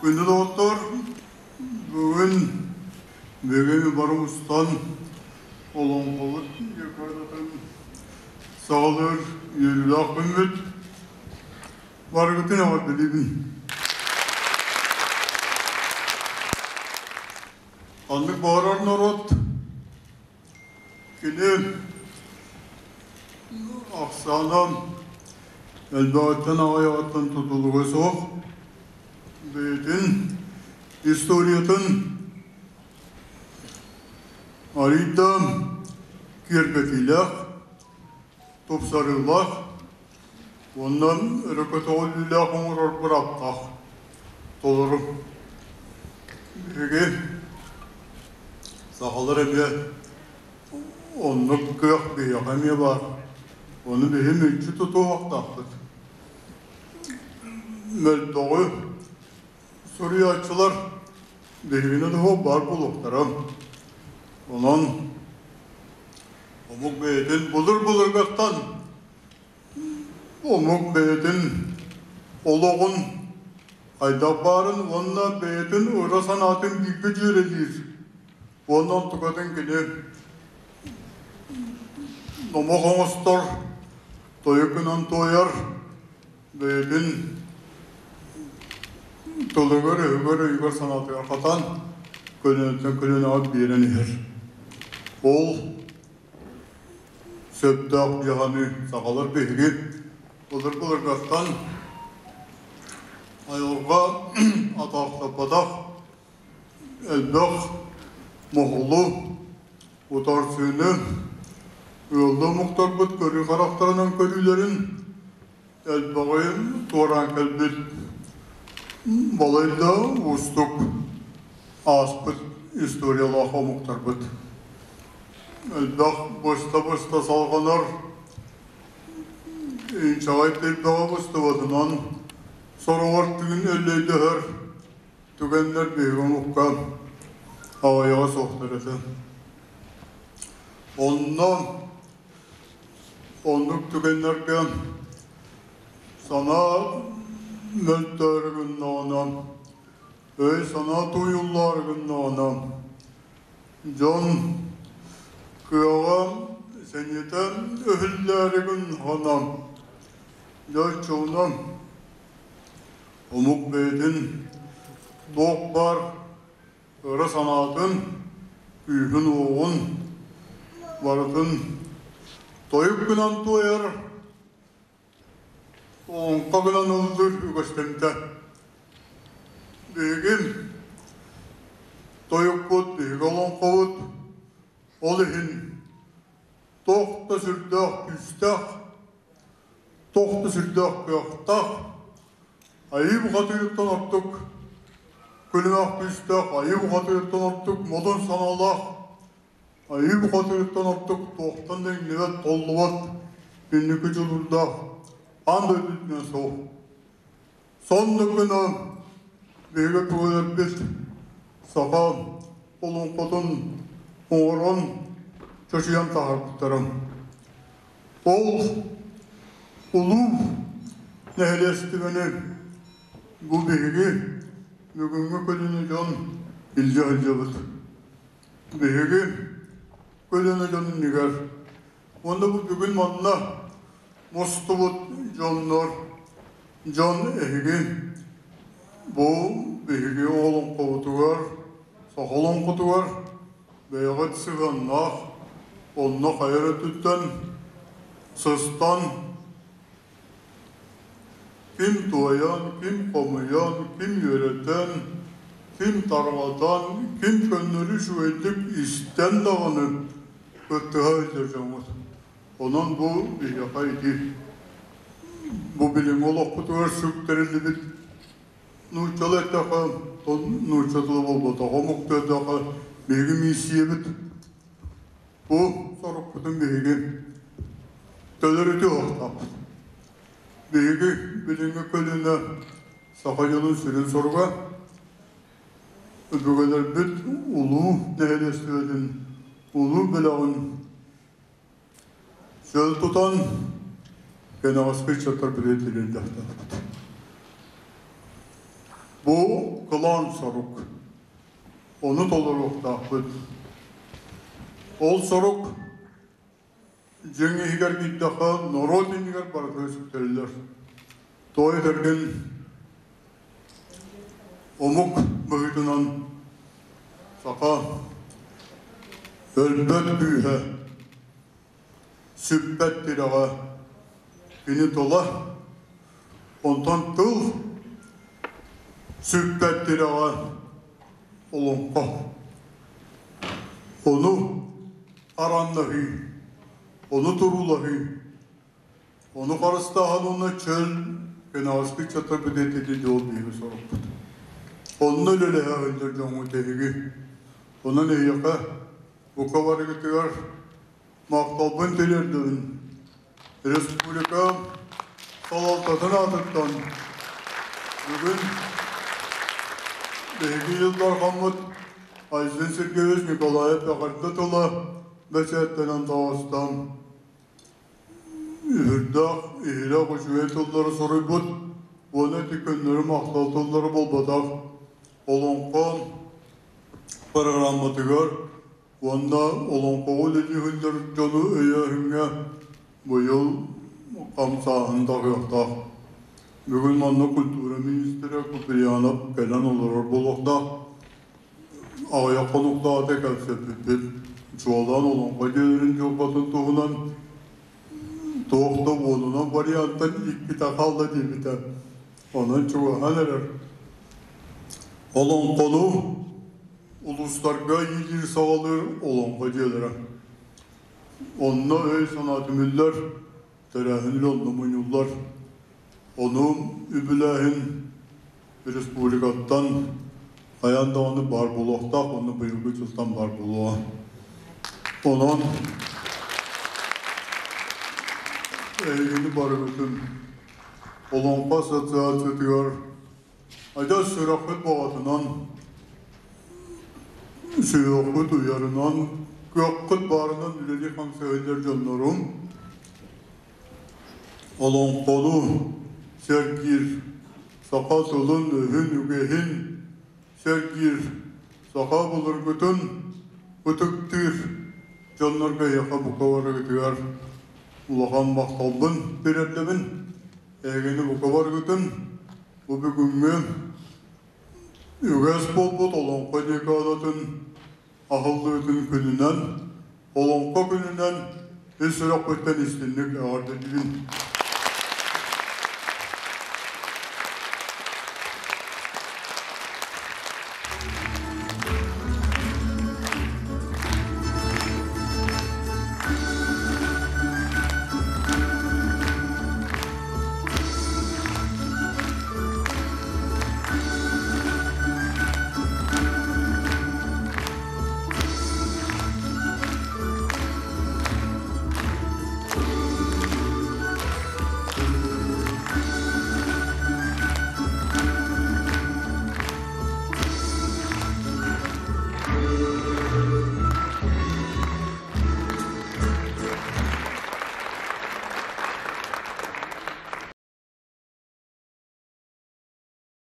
Күндү доҕоттор, бүгүн бүгүн бары устан олоҥхобут декадатын саҕалыыр үөрүүлээх күммүт. Барыгытын эҕэрдэлиибин. Ханнык баҕарар норуот кини ахсаана элбэҕиттэн аҕыйаҕыттан тутулуга суох бэйэтин историятын арыйда киэргэтиилээх, тупсарыылаах уонна өрө көтөҕүллүүлээх оҥорор бырааптаах толору. Биһиги сахалар эмиэ оннук кыах биһиэхэ эмиэ баар. Ону биһи мүлчү тутуһуохтаахпыт. Мөлтөҕү суруйааччылар биһигини да баар буолуохтара. Онон омук бэйэтин былыр-былыргаттан омук бэйэтин олоҕун хайдах баарын уонна бэйэтин ыра санаатын бииргэ дьүөрэлиир уонна онтукатын кини номох оҥостор, тойук гынан туойар, бэйэтин тылыгар, өһүгэр, өйүгэр, санаатыгар хатан көлүөнэттэн көлүөнэҕэ биэрэн иһэр. Ол сөптөөх дьаһаныы сахалар биһиги былыр-былыргаттан айылҕа атаахтаппатах элбэх моһолу, утарсыыны, ыаллыы омуктарбыт көрүү харахтарынан көрүүлэрин элбэҕи туораан кэлбит балайда уустук ааспыт историялаах омуктарбыт. Элбэх быста-быста салҕанар инчэҕэй тирбэҕэ быстыбатынан сороҕор түүн өллөйдөһөр түгэннэр биһиги омукка аҕыйаҕа суохтар этэ. Онно оннук түгэннэргэ санаа мөлтөөрү гыннаҕына, өй-санаа тууйуллаары гыннаҕына, дьон кыаҕа сэниэтэ өһүллээри гыннаҕына, дьэ оччоҕуна омук бэйэтин туох баар ыра санаатын, күүһүн-уоҕун барытын тойук гынан туойар, олоҥхо гынан ыллыыр үгэстэммитэ. Биһиги тойукпут, биһиги олоҥхобут ол иһин туох да сүрдээх күүстээх, туох да сүрдээх кыахтаах Айыы бухатыырыттан ордук күлүмэх күүстээх, айыы бухатыырыттан ордук модун санаалаах, айыы бухатыырыттан ордук туохтан да иҥнибэт, толлубат инники дьулуурдаах аан дойду үрдүнэн суох. Соннук гына биһиги тугу саха олоҥхотун оҥорон чочуйан таһаарбыттара. Ол улуу нэһилиэстибэни бу биһиги бүгүҥҥү көлүөнэ дьон илдьэ сылдьабыт. Биһиги көлүөнэ дьон иннигэр уонна бу бүгүн манна мустубут дьоннор, дьон эһиги бу биһиги олоҥхобутугар, саха олоҥхотугар бэйэҕит сыһыаннаах, онно хайа эрэ өттүттэн сыстан ким туойан, ким хомуйан, ким үөрэтэн, ким тарҕатан, ким көннөрү үчүгэйдик истэн даҕаны кыттыһа илдьэр дьоҥҥут. Онон бу биһиэхэ ити бу билиҥҥи олохпутугар сүктэриллибит Нууччалыы эттэххэ, нуучча тыла буолбатах, омук тыадаҕа биһиги миссиябыт. Бу сорукпутун биһиги төлөрүтүө уохтаахпыт. Биһиги билиҥҥи көлүөнэ саха дьонун сүрүн соруга өбүгэлэрбит улуу нэһилиэстибэтин улуу бэлэҕин Сөл тутан кэнэҕэски ыччаттар билиэтилэрдэхтээхпит. Бу кылаан сорук. Ону толоруохтаахпыт. Ол сорук дьиҥ иһигэр киирдэххэ, норуот иннигэр барыта сүктэриллэр. Тоҕо этэргин омук быһыытынан саха өлбөт күүһэ, сүппэт тирэҕэ кини тыла, онтон тыл сүппэт тирэҕэ олоҥхо. Ону араннаһыы, ону туруулаһыы, ону харыстааһын уонна чөл кэнэҕэски ыччаттар бэдиэтэтэ дьол биһиги сорукпут. Онно үлэлэһэ сылдьар дьоҥҥут эһиги. Онон эһиэхэ бука барыгытыгар махталбын тириэрдэбин. Республика салалтатын аатыттан бүгүн биһиги Ил Дархаммыт Айсен Сергеевич Николаев эҕэрдэ тыла бэчээттэнэн таҕыста. Үһүрдээх, иһирэх үчүгэй тыллары суруйбут уонна ити көннөрү махтал тыллары буолбатах олоҥхо программатыгар уонна олоҥхоҕо үлэлиир дьону өйөөһүҥҥэ быйыл хамсааһын таҕыахтаах. Бүгүн манна культура министрэ Куприянов кэлэн олорор буолуохтаах. Аҕыйах хонуктааҕыта кэпсэппиппит. Чуолаан олоҥхо дьиэлэрин дьылҕатын туһунан туох да уонунан вариантан иккитэ хаалла диэбитэ. Онон чугаһаан эрэр. Олоҥхону улуустарга иилиир-саҕалыыр олоҥхо дьиэлэрэ. Онно өй-санаа түмүллэр, тэрээһин үлэ онно мунньуллар. Ону үбүлээһин республикаттан хайаан даҕаны баар буолуохтаах уонна быйылгы дьылтан баар буолуоҕа. Онон эһигини барыгытын Олоҥхо ассоциациятыгар адьас сүрэхпит баҕатынан, сүһүөхпүт уйарынан, кыаххыт баарынан үлэлии хамсыһыллар дьоннорум олоҥхону сэргиир, саха тылын-өһүн, үгэһин сэргиир, саха былыргытын ытыктыыр дьоннорго эһиэхэ бука барыгытыгар улахан махталбын тириэрдэбин. Эһигини бука барыгытын бу бүгүҥҥү үгэс буолбут Олоҥхо декадатын аһыллыытын күнүнэн, Олоҥхо күнүнэн ис сүрэхпиттэн истинник эҕэрдэлиибин.